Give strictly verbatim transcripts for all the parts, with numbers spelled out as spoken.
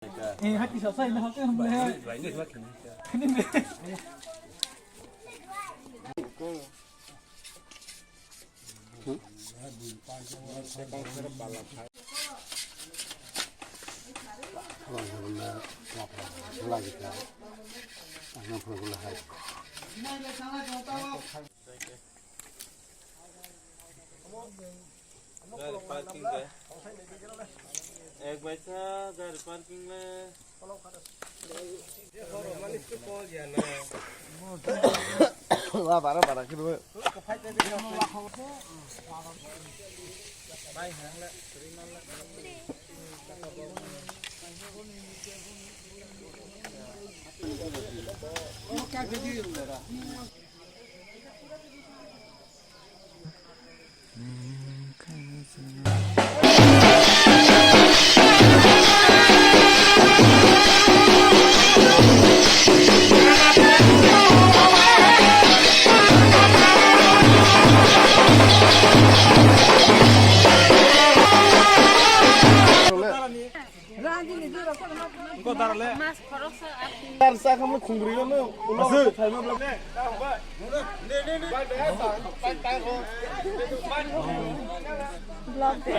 Eh, hati sasai na hake hum le. Kini le. Gari parking de. Ek baisa gari parking le. Wa bara bara kiri. Dar sa khamle khungri no, ulo ko phaima bla. Vlog de.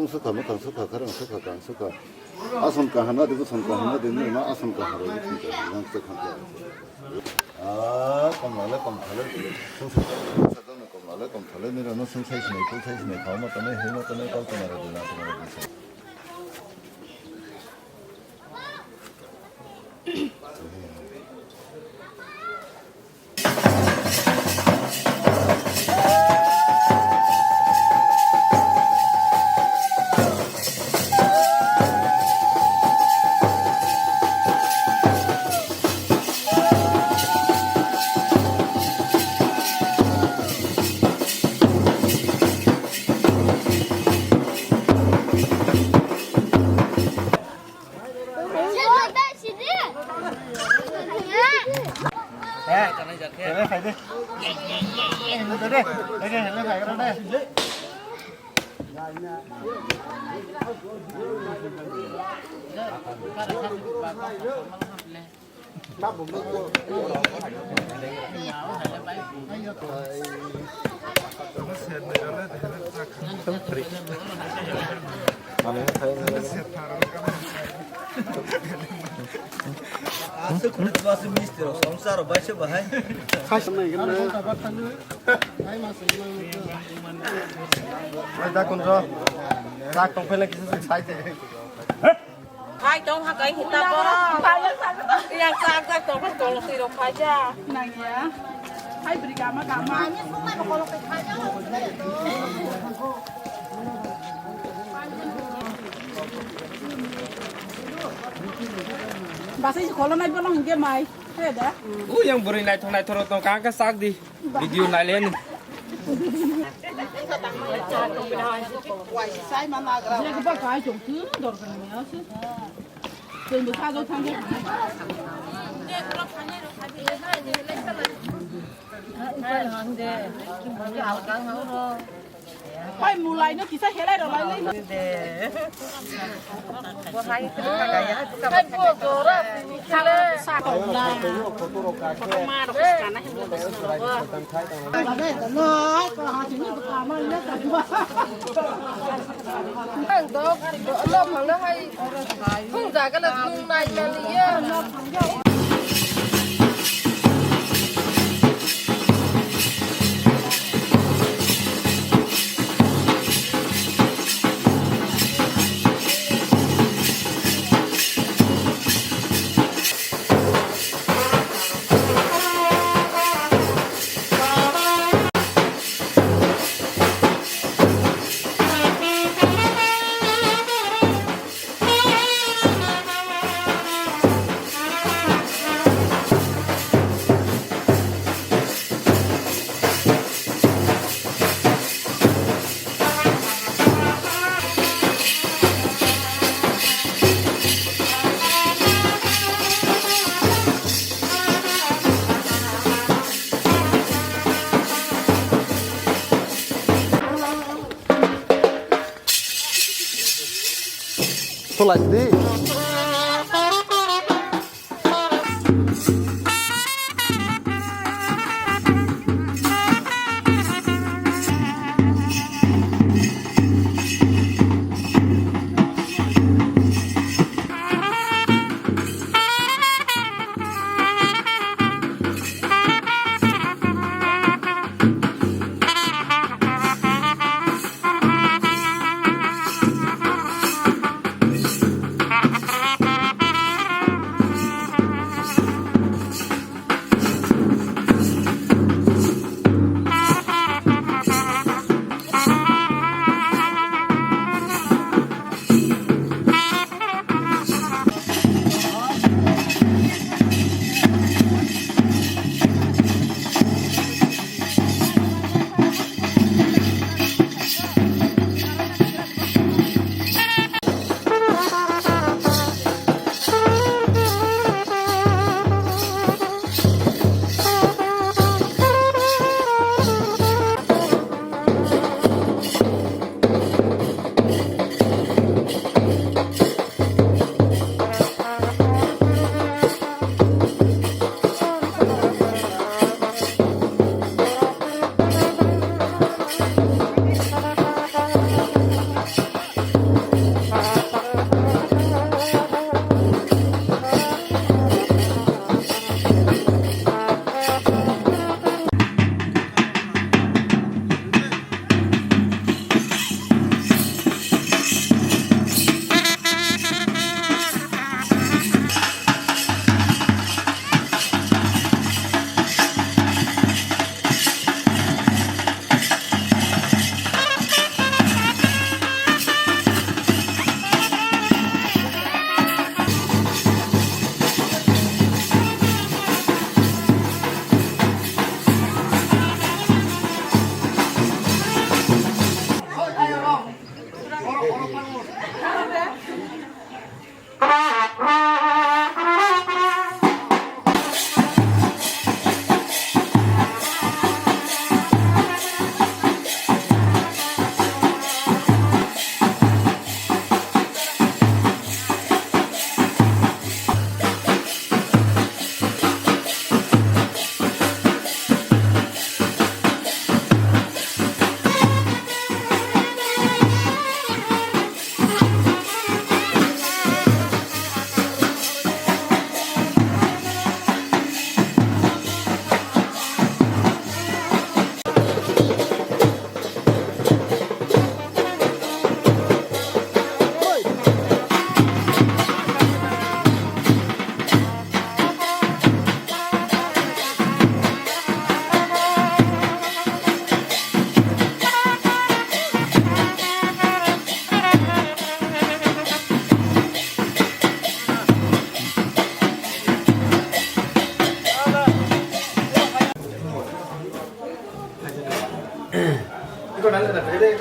Sukha, mwkhang sukha, kharang sukha, kang sukha. Ason kahana de, buson kahana de, nini ma ason kahana de, buson kahana de, nang se khang khe. Ah, kom lale, kom thale. Sung sa, sung sa, kom lale, kom thale, nini no sung sai sinai, kul sai sinai, thao ma tanai, hai ma tanai, kal tanai, rajina tanai, rajina. Aswk khwlwkma se misti rok swngchar rok bai se bahai. Hai da kunjo. Sak tong phele kisa sai de. Hai tong ha kai hita bo. Yang sak sak tong tong si rok khai ja. Nang ya. Hai bri kama kama. Basa isi kholo nai bono hingke mai. He da. U yang bwrwi naithok naithok rok tong kha, kha sak di. Video naileni. Sai ma nagra. Jek ba kai jong tu dor kan ya se. Tun bu sa do thang ke. Hai mulai no kisa helai rw lai lai. Hai bo jora sale sa ko la. Kotor ma ro kana hin ko sna ba. Ang dok lo mangna hai. Phung jaga le nung nai mani ye. Tulai di.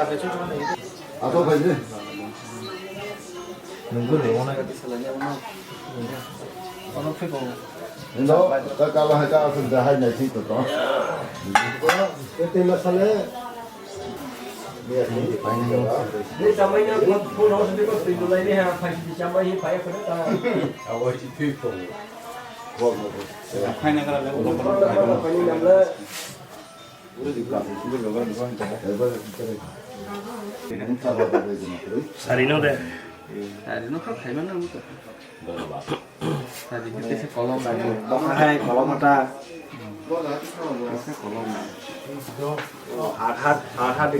Ato phaidi. Nunggu ni ona. Ono phiko. Indo, ta kala hai ta asuk da hai nai thik to. Te masale. Ni chamai na phone house de ko tui lai ni ha phai chamai hi phai ko ta. Awa chi thik to. Phai na kala le. Sari no de. Sari no kha khai mana mo to. Sari ke se kolom na. Hai kolom ta. Se kolom na. Hat hat hat hat de.